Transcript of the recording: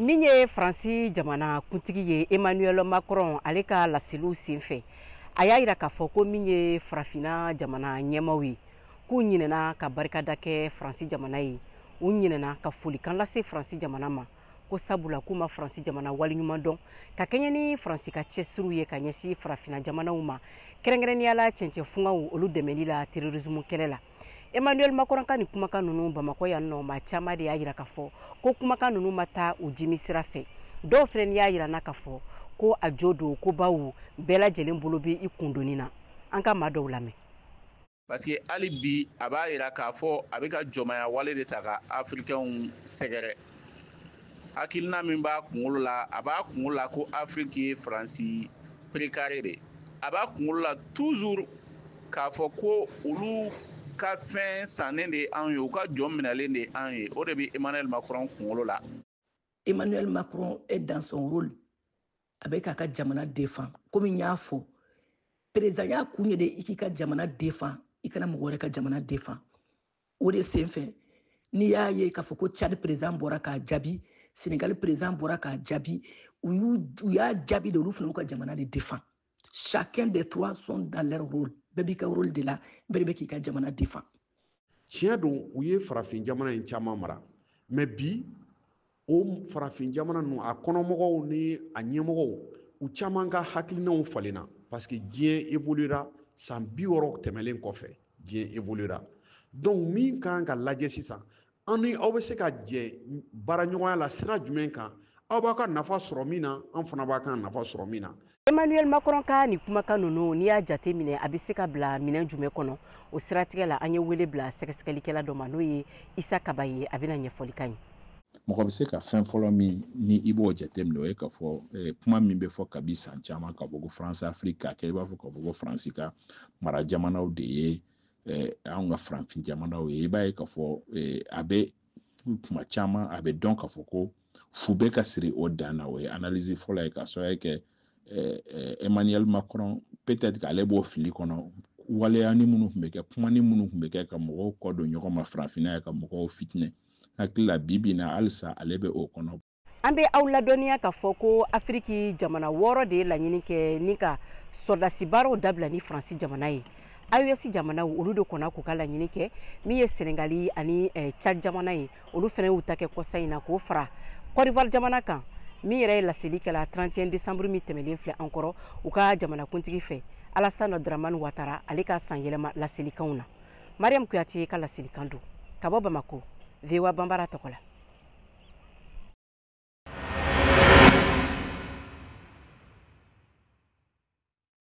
Min ye Faransi jamana kuntigi ye, Emmanuel Macron, ale ka laseliw senfɛ, a y'a yira k'a fɔ ko min ye Farafinna jamana ɲɛmaw ye, k'u ɲinɛna ka barikada kɛ Faransi jamana ye, u ɲinɛna ka folikan lase Faransi jamana ma, ko sabula k'u ma Faransi jamana waleɲuman dɔn ka kɛɲɛ ni Faransi ka cɛsiriw ye ka ɲɛsin Farafinna jamanaw ma, kɛrɛnkɛrɛnnenya la cɛncɛn fungaw, olu dɛmɛli la terrorisme kɛlɛ la. Emmanuel Macron ka nin kumakan ninnu Bamakɔ yan nɔ, maa caman de y'a yira k'a fɔ ko kumakan ninnu ma taa u jimi sira fɛ. Dɔw fɛnɛ y'a yira na k'a fɔ ko a jo don, ko baw bɛɛ lajɛlen bolo bɛ i kundoni na. An ka maa dɔw lamɛn. Parce que hali bi, a b'a yira k'a fɔ a bɛ ka jɔnmaya wale de ta ka Afirikɛnw sɛgɛrɛ. Hakilina min b'a kunkolo la, a b'a kunkolo la ko Afiriki ye Faransi pré carré de. A b'a kunkolo la toujours k'a fɔ ko olu ka fɛn sannen de ye anw ye, u ka jɔn minɛlen de ye anw ye. O de bɛ Emmanuel Macron kunkolo la. Emmanuel Macron est dans son rôle. A bɛ k'a ka jamana défend. Komi n y'a fɔ, président y'a kun ye de i k'i ka jamana défend, i kana mɔgɔ wɛrɛ ka jamana défend. O de senfɛ, n'i y'a ye k'a fɔ ko Tchad président bɔra k'a jaabi, Sénégal président bɔra k'a jaabi, u y'a jaabi de, olu fana y'u ka jamana de défend. Chacun des trois sont dans leur rôle. Bɛɛ b'i ka rôle de la, bɛɛ de bɛ k'i ka jamana défend. Tiɲɛ don, u ye farafin jamana in caman mara, mais bi, o farafin jamana ninnu, a kɔnɔmɔgɔw ni a ɲɛmɔgɔw, u caman ka hakilinaw falenna, parce que diɲɛ évoluera. San 60 tɛmɛlen kɔfɛ, diɲɛ évoluera. Donc min kan ka lajɛ sisan, an ni aw bɛ se ka jɛ baaraɲɔgɔnya la sira jumɛn kan, aw b'a ka nafa sɔrɔ min na, an fana b'a ka nafa sɔrɔ min na. Emmanuel Macron ka nin kumakan ninnu, n'i y'a jate minɛ, a bɛ se ka bila minɛn jumɛn kɔnɔ? O siratigɛ la, an ye wele bila sɛgɛsɛgɛlikɛla dɔ ma, n'o ye Isa Kaba ye. A bɛna ɲɛfɔli kan ye. Mɔgɔ bɛ se ka fɛn fɔlɔ min ni i b'o jateminɛ, o ye k'a fɔ kuma min bɛ fɔ kabi san caman, k'a fɔ ko France Afrique, k'a kɛ i b'a fɔ k'a fɔ ko Faransi ka mara jamanaw de ye anw ka farafin jamanaw ye. I b'a ye k'a fɔ a bɛ kuma caman, a bɛ dɔn k'a fɔ ko fu bɛ ka siri o dan na. O ye analyse fɔlɔ ye, k'a sababu kɛ Emmanuel Macron, peut-être k'ale b'o fili kɔnɔ. Waleyani minnu tun bɛ kɛ, kumani minnu tun bɛ kɛ ka mɔgɔw kɔ don ɲɔgɔn ma farafinna ye, ka mɔgɔw fitinɛ, hakili la bi bi in na, halisa ale bɛ o kɔnɔ. An bɛ aw ladɔnniya k'a fɔ ko Afiriki jamana 6 de ye laɲini kɛ ni ka sɔrɔdasi baaraw dabila ni Faransi jamana ye. AES jamanaw, olu de kɔnna k'u ka laɲini kɛ. Min ye Senegali ani Tchad jamana ye, olu fana y'u ta kɛ kɔsa in na, k'o fara Côte d'Ivoire jamana kan, min yɛrɛ ye laseli kɛla 31 décembre min tɛmɛlen filɛ an kɔrɔ, u ka jamanakuntigi fɛ, Alassane Dramane Ouattara, ale ka san yɛlɛma laselikanw na. Mariam Kuyate ka laselikan don ka bɔ Bamako, VOA Banbara tɔgɔ la.